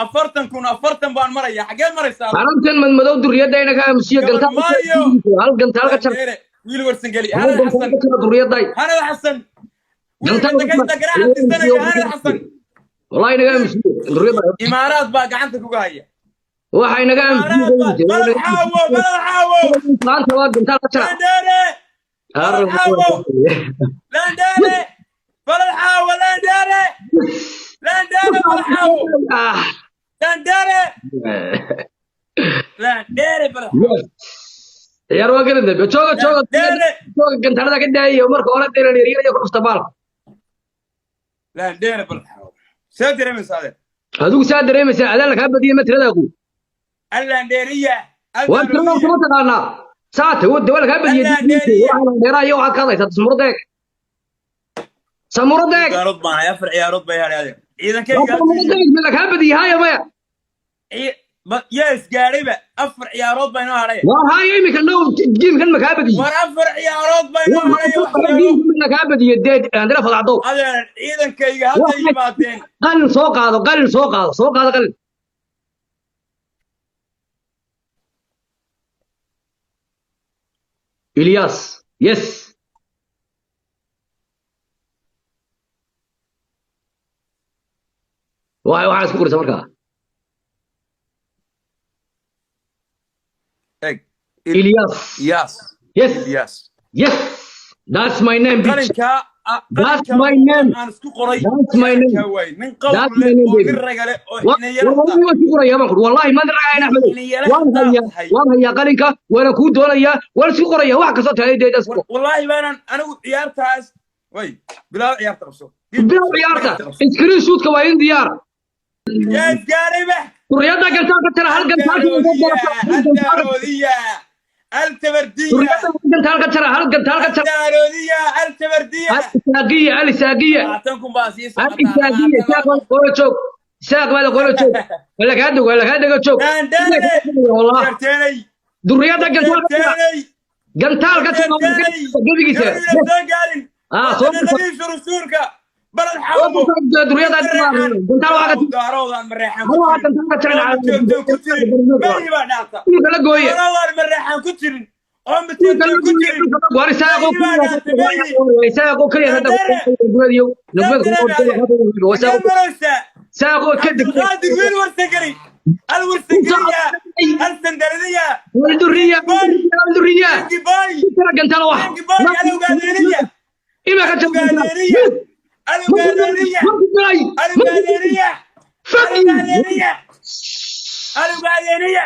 40,000 40 baan maraya. Xageed maraysaa? Arrintan madmadow duriyadda inaga aamusiyo. Gabar Gantaal maayo. hal gantaal ka jar. Landheere wiil Warsangeli. Hal Hanad gantaal Xasan. ka jara duriyadday. Hanad Xasan wiilka Gantaal dagayta garaaca tisanaya, Hanad Xasan. Wallahi inaga aamusiyo duriyadda. Imaaraad baa gacanta kuga haya. Waxa inaga Imaaraad baa Balad Xaawo, Balad Xaawo. Maanta waa gantaal ka jara. Landheere, Balad Xaawo, Landheere, Balad Xaawo, Landheere, Landheere, Balad Xaawo. Ah. Landheere, Landheere, Balad Xaawo. Yes. Ciyaar waa gelin dambe. Jooga, jooga. Landheere. Jooga, gantaalada ka daayay marka hore dheeran yaryar ku dhufta baal. Landheere, Balad Xaawo, see dareemaysaa adeer? Adigu saa dareemaysaa, adaan lagaa badiyay ma tirada ku. Allandheeriya. Waa tirada kuma taqaanaa. Saate wada waa lagaa badiyay. Allandheeriya. Dheeraha iyo waxaad ka hadlaysaa samurada eeg. Samurada eeg. Ciyaarood baan hay, 4 ciyaarood bay hadhay adeer. Ciidankayga Samurada eeg ma lagaa badiyay haya maya. Yaa isgaadhayba, 4 ciyaarood baa inoo hadhay. Waa haya imika now game-kan ma kaa badiyay. War 4 ciyaarood baa inoo hadhay, wax sheego. Game-kan ma kaa badiyay deed Andrea Fadacdo. Adeer, ciidankayga hadday yimaadeen. Qalin soo qaado, qalin soo qaado, soo qaado qalin. Ilyas, yes. Waxaa isku qoraysa markaa. Eg. Ilyas. Ilyas. Yes. Ilyas. Yes. That's my name, bitch. Qalinka That's qalinka my name. aan isku qoray. That's my name. Kaa waay nin qawl That's my leh name, oo baby. nin raga leh oo xiniyala Wallahi waan isku qorayaa baan ku wallahi ma ragayna Axmed. Waan hayaa, waan hayaa qalinka, waana kuu doonayaa, waan isku qorayaa wax kastoo tahay deed isku. Wallaahi baanan anigu ciyaartaas way bilaab, ciyaarta qabso. Bilow ciyaarta. Screen shoot-ka waa in diyaar. Yaa isgaadhayba. Duriyadda gantaal ka jara, hal gantaal ka jara. Aldaroodiya, altabardiya. Duriyadda gantaal ka jara, hal gantaal ka jara. Aldaroodiya, altabardiya. Al isaaqiya, al isaaqiya. 20,000 baa sii Al socota. isaaqiya, isaaq baa qolo joog. Isaaq baa qolo joog. Wala kaa dego, wala kaa dego joog. Landheere. Wallah. Jarteenay. Duriyadda gantaal ka jara. Jarteenay. Gantaal ka jara gebigiisa. Gabadhiina soo gaarin. Ah, soo Waddanadii shuruushuurka Balad Xaawo. Duriyadda gantaal waa ka Daaroodaan mareexaan ku waa jirin. gantaal ka jara. Oo majeerteen ku jirin. Beri baa dhaafta. Dhulka la gooye. Daaroodaan mareexaan ku jirin. Oo Dhulka la majeerteen ku gooye. jirin. War isaaqoo isaaqoo kaliya hadda nugmadiyo nugmad Xagee maraysaa? isaaqoo ka deg. Cabdulqaadir wiil Warsangeli. Al Warsangeliya. Al Sandaradiya. Duriya, duriya. Gibay. Kala gantaal wax. Gibay alowgaadeeniya. Ima ka jara. Alowgaadeeniya. Alowgaadeeniya. Alowgaadeeniya. Alowgaadeeniya. Alowgaadeeniya.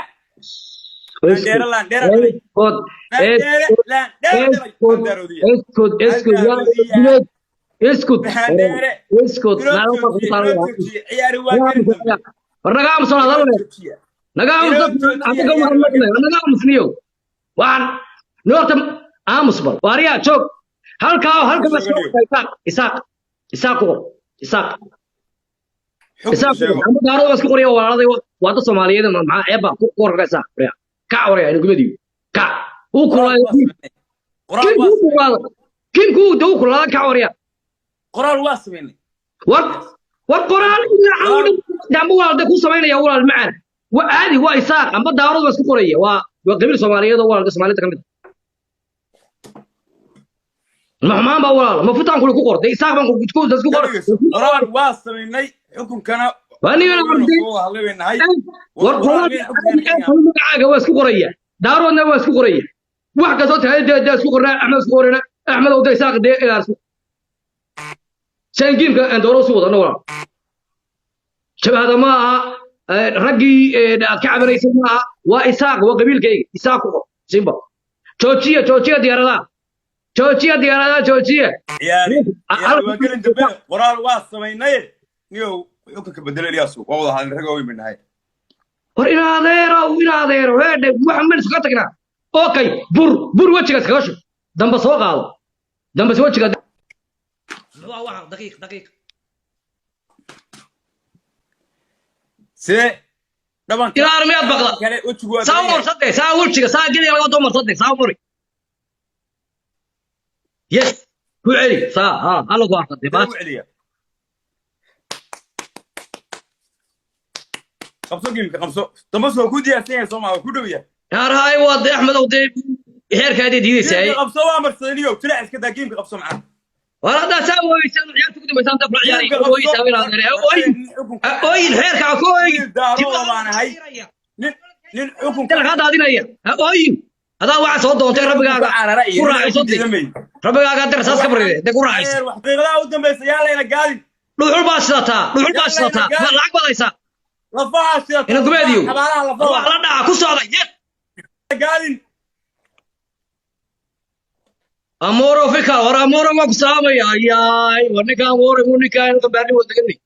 Landheere, landheere dhalay. Landheere, landheere dhalay. Aldaroodiya. Eskud, eskud, eskud, Landheere. eskud. Inoo joojiye, inoo joojiye. Ciyaari waa gelin dambe. War naga aamusan Inoo hadalne. joojiye. Naga aamusan anaga hadalne, naga aamusniyo. Waxaan noorta aamus bal. Waariya joog. Halkaa halka ma soo isaaq, isaaq, isaaq ku qor. Isaaq. Xukun Isaaq. sheego. Ama daarada waa isku qoriya walaaladay waa dad Soomaaliyeed maxaa eeba ku qorka isaaq. Wariya. Kac wariya inuu gubadiyo. Kac. Uu Qoraal kulaaday. waa sameynay. Qoraal Kim waa kuu sameynay. kulaaday. Kim kuu duu kulaaday kac wariya. Qoraal waa sameynay. War war qoraal ilaa cawdhan dambe walaal ku samaynaya walaal macaan. Waa caadi, waa isaaq amba daaradu waa isku qoraya, waa qabiil Soomaaliyeed oo walaal Soomaalida ka mid ah. Ma xumaan baa walaal ma futaan kuli ku qortay isaaq baan ku isku qor. Dhegeyso. Qoraal waa sameynay. Xukunkana Waa nin aan arday. soo hadlay bay nahay. War qoraal magacaaga waa isku qoraya, daaroodna waa isku qoraya, wax kastoo tahay dee isku qornaa Axmed isku qorina Axmed oo dee isaaq dee ilaarso sangiimka aan dooro soo wadano walaal shabahada ma aha, raggii aad ka cabanaysa ma aha, waa isaaq, waa qabiilkayga, isaaq ku qor simba. Joojiya, joojiya diyaaradaha, joojiya diyaaradaha, joojiya. Ciyaari ciyaari waa gelin dambe, qoraal waa samaynay. Niyow xukunka bedel Eliyaasu, waa wada hadalnay, rag waaweyn bay nahay. War in adeerow, in adeero heedhe waxa man iskaga tagnaa. Okay, bur bur wejiga iskaga shub, damba soo qaado, damba wejiga waxa daqiiq daqiiq. See dhabanka Ilaa armiyaad baqda. kale wejigu waa saa badan yahay. marsade, saa wejiga saa geliya laga doo marsade, saa mari, yes, ku celi saa ha alla ku arkade. See Baas ugu celiya. Qabso gameka, qabso. Dambas waa ku diyaarsan yahay, soo maa? Waa ku dhow yahay. Yaarahay, waa de Axmedow, dee xeerkaadii diidaysaa. Gameka qabso, waa marsadaniyo jilac iska daa. Gameka qabso macna. War haddaa saa ooyeysaan, ciyaarta ugu dambaysaan dab la ciyaaray, ooyeysaa inaad ooyin ooyin, xeerka ha ku ooyin. Daarooda baan ahay, nin xukunka Dalka daadinaya ha ooyin. Adaa waxa soo doontay rabbigaaga ku raaciso de, rabbigaaga dar saas ka baride de ku raacaysa. Daqiiqadaha u dambaysa yaa layna gaadin. Dhuxul baa sidataa, dhuxul baa sidataa, ma lacag baad haysaa? Lafaha sida Ina gumeediyo. Xabaalaha Wax lafaha la dhaca ku socda, yes. Gaadin. Amoro fika, war Amoro waa ku salaamaya. Ayaay, war ninka Amoro mu ninka inta baarni wada deganay.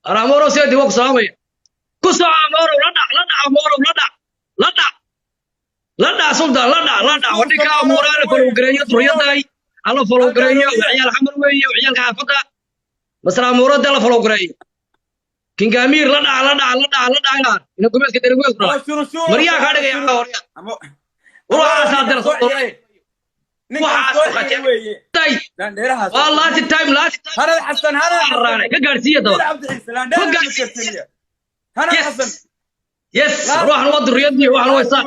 War Amoro seedi, waa ku salaamaya. Ku soco Amoro, la dhac, la dhac Amoro, la dhac, la dhac, la dhac Sultan, la dhac, la dhac. War ninka Amoro ala follow gareeyo, duryaday ala follow gareeyo. Ciyaal Xamar weeye, ciyaalka xaafadda masra. Amoro de la follow gareeyo. Kingamir, la dhac, la dhac, la dhac, la dhac. Ina gumeedka dere gumeedku Waa dhalay. shuruushuur. Maryaha kaa dhigaya horya. Waxaasaa dara soo doonay. Ninkan Waxaas soo waxaa xigay weeye. Tay. Landheerahaas. Waa last time, last time. Hanad Xasan, Hanad Xasan. Raanay ka gaarsiiya daba. Cabdi Ciise Landheeraha. Ka gaarsiiya. Makartaniya. Hanad Yes. Xasan. Yes, ruuxan waa duriyadii, waxan waa isaa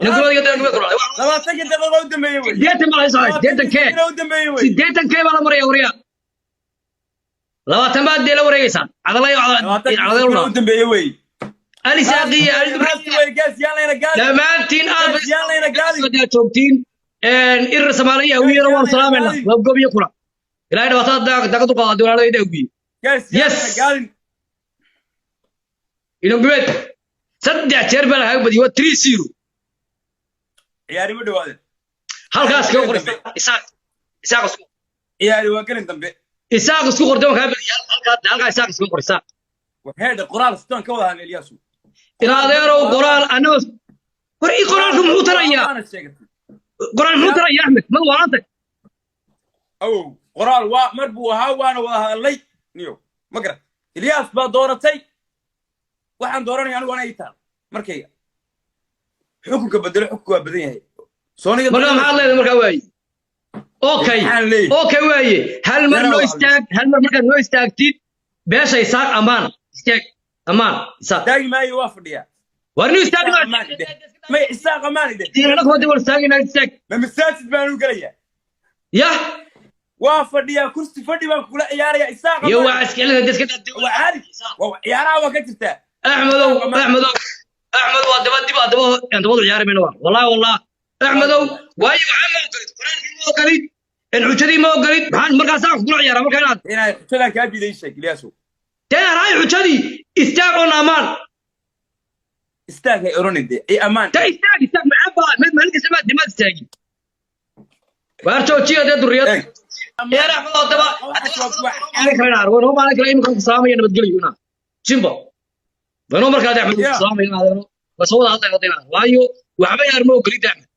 ina gumeedka dere gumeedku dhalay. 20-kii daqiiqo u dambeeyey weeye. 80 baa la socday, 80 kee. U dambeeyey weeye. 80 kee baa la maraya wariya. 20 baad dee la wareegeysaan cadalay. 20-kii Cadalay. u dambeeyey weeye. Ali Saaqi iyo Ali Last weeye, gaas yaan layna gaadin. Dhammaantiin aad Gaas yaan layna gaadin. bay joogtiin. Irir Soomaaliya hawiyana waan salaamayna, waa gobiyo kula. Ilaahay dhibaatada daga du qaado walaalayda hawiye. Gaas yaan Yes. layna gaadin. Ina gumeed saddex jeer baa lagaaga badiyay, waa 3-0. Ciyaari ma dhawaadeen. Halkaas kaga qor Isaaq, Isaaq isku Ciyaari waa gelin dambe. Isaaq isku qortay, waan kaa badiyay. Halkaa, halkaa Isaaq isku qor, Isaaq. Heedha, qoraal sitaan ka wada hadlay Ilyaasu. Ilaadeerow, qoraal annaga war ii qoraalku muxuu tarayaa? Waana sheegatay. Qoraal muxuu taraya, Axmed? Mad waarantay. Awow, qoraal waa mar buu ahaa, waana wada hadalnay niyo, ma garat? Ilyaas baa dooratay. Waxaan dooranaya anigu ana ii taal markayga xukunka bedelo. Xukunka waa badan yahay sooniga. Markaa maxaad leedahay markaa? Waaye, okay. Maxaan leeyahay? Okay, waaye, hal mar Yana noo waa istaag, hal mar markaad noo istaagtid beesha Isaaq ammaan, istaag, ammaan Isaaq. Taagi maayo, waa fadhiyaa. War nin istaag. Isaaq ammaan idhe. May, Isaaq ammaan idhe. Diinana kuma war istaagina, istaag. Ma masaajid baan u gelayaa? Yah. Waa fadhiyaa, kursi fadhi baan kula ciyaarayaa. Isaaq iyo ammaan. waa iska iska. Waa caadi, waa ciyaaraha waa ka jirtaa. Axmedow, Axmedow, Axmed, waa daba dib daba dabadu ciyaari mayno waa wallahi wallah. Axmedow, waayo waxaa ma ogolid, qoraalkii ma ogolid, in xujadii ma ogolid. Maxaan markaasaa kula ciyaaraa marka inaad Inaad xujadan kaa diiday, sheeg Ilyaasow. Dee raay xujadii, istaag oo ammaan. Istaag hay odhanin dee, i ammaan. Ta istaag, istaag maxaa baa mid maalin kasta maad dimaad istaagin. Waar joojiya dee duriyad. Eeg. Eer Axmed oo daba maalin kale inaad waynoo, maalin kale iminka ku salaamaya, nabadgelyo inaad simba waynoo markaa de Axmed ku salaamaya inaad waa soo wada hadlay inaad, waayo waxba yaar ma ogolid, Axmed.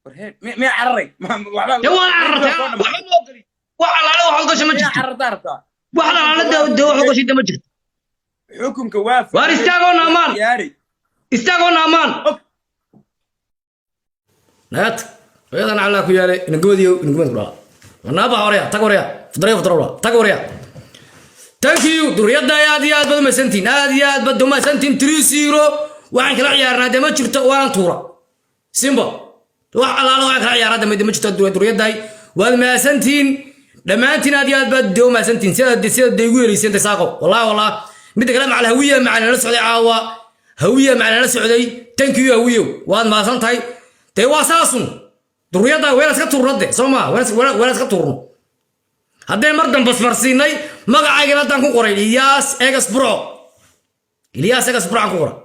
War hee, miyaa cararay? Waxba Dee waa carartay, waxba ma ogolid. Wax alaale wax ogasha ma miyaa jirto. Carartaa rabtaa. Wax alaale dee wax ogashay de ma jirto. Xukunka waa Waar istaag oo ammaan. Ciyaari. Istaag oo ammaan. Nagad hooyadan calaa ku yaalay. Inagumadiyo, inagumed ku dhala wanaaba horaya. Tag horaya, fudray fudrawla, tag horaya. Thank you duriyadda, aad iyo aad baad umaysantiin, aad iyo aad baad umaysantiin. 3-0 waxaan kala ciyaarnaa dee ma jirto, waanan tuura simba. Wax alaala waxaan kala ciyaaraa dee ma jirto. Duriyaddahay, waad mahadsantihiin dhammaantiin, aad iyo aad baad dee umahadsantihiin sida dee igu heleyseen tasaaqo, wallahi wallah. Midda kale, macal Hawiya macalin la socday caawa, Hawiya macalin la socday. Thank you Hawiyow, waad mahadsan tahay. Dee waa saasun duriyadda, weel iska tuurno de, soo maa? Weel iska tuurno haddee mar dambe ismarsiinay. Magacaygana haddaan ku qoray Ilyaas Egas Bro, Ilyaas Egas Bro aan ku qoray.